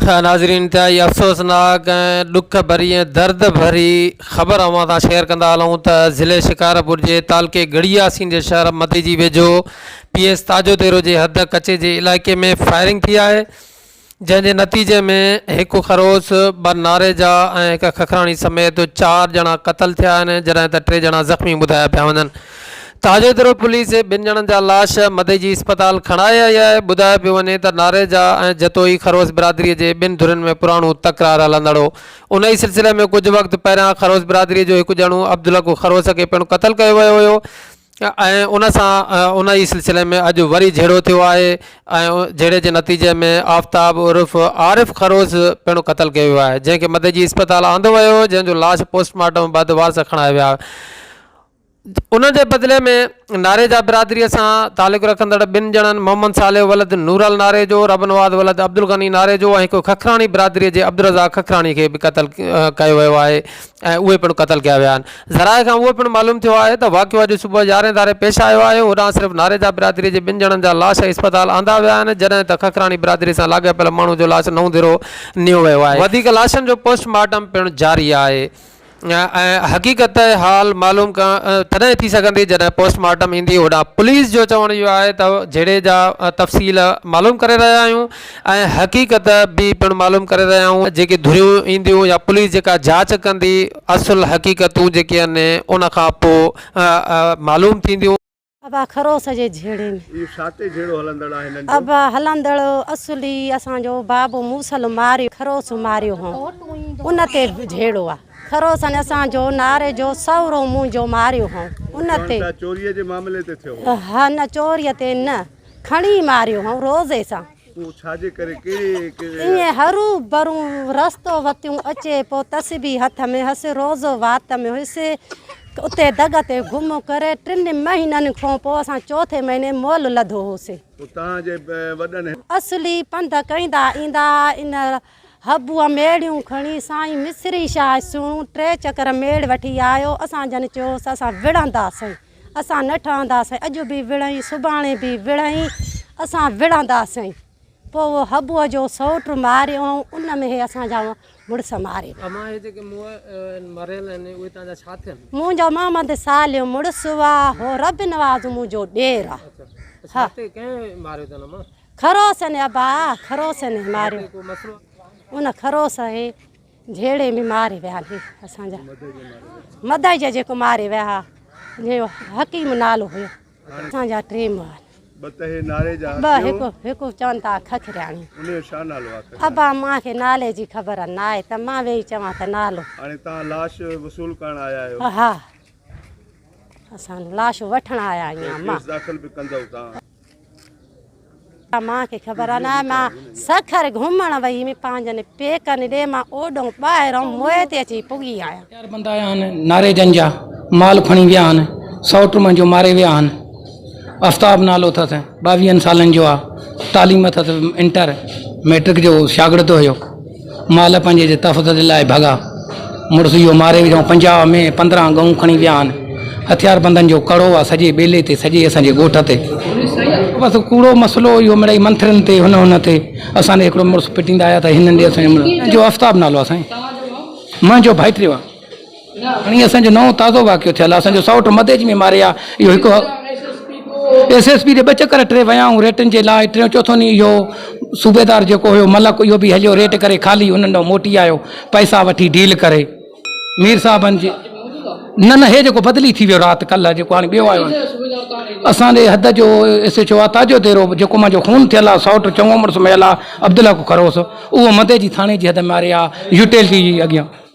ناظرين انتهائي افسوسناڪ ۽ ڏک ڀري ۽ درد ڀري خبر اوهان سان شيئر ڪندا هلون ته ضلعي شڪارپور جي تعلقي ڳڙهي ياسين جي شهر مديجي ويجهو پي ايس تاجو ديرو جي حد ڪچي جي علائقي ۾ فائرنگ ٿي آهي جنهن جي نتيجي ۾ هڪ خروس، ٻه ناريجا ۽ هڪ ککراڻي سميت چار ڄڻا قتل ٿيا آهن جڏهن ته ٽي ڄڻا زخمي ٻڌايا پيا وڃن. تاجودرو پوليس ٻن ڄڻن جا لاش مدئجي اسپتال کڻائي آئي آهي، ٻڌايو پيو وڃي ته ناريجا ۽ جتوئي خروس برادري جي ٻن ڌرين ۾ پراڻو تڪرار هلندڙ هو، انهي سلسلي ۾ ڪجهه وقت پهريان خروس برادري جو هڪ ڄڻو عبدالحق خروس کي پڻ قتل ڪيو ويو هيو ۽ ان سان ان ئي سلسلي ۾ اڄ وري جهيڙو ٿيو آهي ۽ جهيڙي جي نتيجي ۾ آفتاب عرف عارف خروس پڻ قتل ڪيو ويو آهي جنهن کي مدئجي اسپتال آندو ويو هو جنهن جو لاش پوسٽ مارٽم بعد وارث کڻائي ويا ان جي بدلي ۾ ناريجا برادريء سان تعلق رکندڙ ٻن ڄڻن محمد صالح ولد نورل ناريجو، ربنواز ولد عبدالغني ناريجو ۽ هڪ ککراڻي برادريء جي عبدالرزاق ککراڻي کي به قتل ڪيو ويو آهي ۽ اهي پڻ قتل ڪيا ويا آهن. ذرائع کان اهو پڻ معلوم ٿيو آهي ته واقعو اڄ صبح يارهين ڌاري پيش آيو آهي. هوڏانهن صرف ناريجا برادريء جي ٻن ڄڻن جا لاش اسپتال آندا ويا آهن، جڏهن ته ککراڻي برادريء سان لاڳاپيل ماڻهو جو لاش نئون ديرو نيو ويو آهي. وڌيڪ لاشن جو پوسٽ مارٽم پڻ جاري آهي. ۽ حقيقت حال معلوم تڏهن ٿي سگهندي جڏهن پوسٽ مارٽم ايندي هوڏانهن پوليس جو چوڻ اهو آهي ته جهيڙي جا تفصيل معلوم ڪري رهيا آهيون ۽ حقيقت به پڻ معلوم ڪري رهيا آهيون جيڪي ڌريون اينديون يا پوليس جيڪا جاچ ڪندي اصل حقيقتون جيڪي آهن ان کان پوء معلوم ٿينديون. ابا خروس جي جهيڙي ۾. اهو ڇا تي جهيڙو هلندڙ آهي هنن جو؟ ابا هلندڙ اصلي اسان جو بابو موصل ماريو خروس ماريو هون ان تي جهيڙو آ خروسن اسان جو ناري جو سهرو منهنجو ماريو هون ان تي. چون ٿا چوريء جي معاملي تي ٿيو هو. ها نه چوريء تي نه کڻي ماريو هون روزي سان. پوء ڇا جي ڪري ڪهڙي ڪهڙي. ائين هرو ڀرو رستو وتيون اچي پوء تسبيح هٿ ۾ هئس روزو وات ۾ هيس اتي دڳ تي گم ڪري ٽن مهينن کان پوء اسان چوٿين مهيني مئل لڌو هوسين. پوء توهان جي وڏن. اصلي پنڌ ڪئيندا ايندا ها ان حبوء ميڙيون کڻي سائين مصري شاهه سهڻو ٽي چڪر ميڙ وٺي آيو اسان جن چيوس اسان وڙهنداسين. اسان نه ٺهنداسين، اڄ به وڙهئين، سڀاڻي به وڙهئين، اسان وڙهنداسين. پوء اهو حبوء جو سئوٽ ماريو ۽ ان ۾ هي اسان جا مڙس ماري ويا. امان هي جيڪي مئل مريل آهن اهي توهان جا ڇا ٿين؟ منهنجو محمد صالح مڙس آ، هو رب نواز منهنجو ڏير آ. اڇا ته ڇا تي ڪنهن ماريو اٿن امان؟ خروس ني ابا، خروس ني ماريو. ڇا تي ڪو مسئلو؟ ان خروس هي جهيڙي ۾ ماري ويا هي اسان جا مدائي جا جيڪو ماري ويا ها جنهن جو حڪيم نالو هيو اسان جا ٽي مئا ٻه ته هي ناري جا ٻه هڪ هڪ چون ٿا ککرياڻي ان جو ڇا نالو آ ابا مان کي نالي جي خبر نه آهي ته مان ويهي چوان ته نالو هاڻي تان لاش وصول ڪرڻ آيا آهيو ها اسان لاش وٺڻ آيا آهيون مان ڪيس داخل به ڪندؤ تان مان کي خبر ناهي مان سکر گهمڻ وئي هيم پنهنجن پيڪن ڏي مان اوڏهون ٻاهرئون موئي تي اچي پڳي آهيان. چار بندا آيا آهن ناريجن جا مال کڻي ويا آهن سئوٽ منهنجو ماري ويا آهن آفتاب نالو اٿس ٻاويهن سالن جو آهي تعليم اٿس انٽر ميٽرڪ جو شاگرد هيو مال پنهنجي جي تحفظ جي لاء ڀڳا، مڙس اهو ماري وڌائون، 50 مينهن 15 ڳئون کڻي ويا آهن، هٿياربندن جو ڪڙو آ سڄي ٻيلي تي سڄي اسان جي ڳوٺ تي. بس ڪوڙو مسئلو اهو مڙئي منٿرين تي هن هن تي اسان ڏي هڪڙو مڙس پٽيندا آيا ته هنن ڏي اسان جو مڙس جو آفتاب نالو آ سائين منهنجو ڀائٽيو آ. هاڻي اسان جو نئون تازو واقعو ٿيل آهي اسان جو سئوٽ مدئجي ۾ ماري آ اهو هڪ ايس ايس پي ڏي ٻه چڪر ٽي ويا آهيون ريٽن جي لاء ٽيون چوٿون ڏينهن اهو صوبيدار جيڪو هيو ملڪ اهو به هليو ريٽ ڪري خالي انهن ڏانهن موٽي آيو پئسا وٺي ڊيل ڪري مير صاحبن جي نه نه هي جيڪو بدلي ٿي ويو رات ڪلهه جيڪو هاڻي ٻيو آيو آهي اسان ڏي حد جو ايس ايڇ او آ تاجو ديرو جيڪو منهنجو خون ٿيل آ سئوٽ چڱو مڙس مئل آ عبدالحق خروس اهو مدئجي ٿاڻي جي حد ۾ ماري آ يوٽيلٽي جي اڳيان.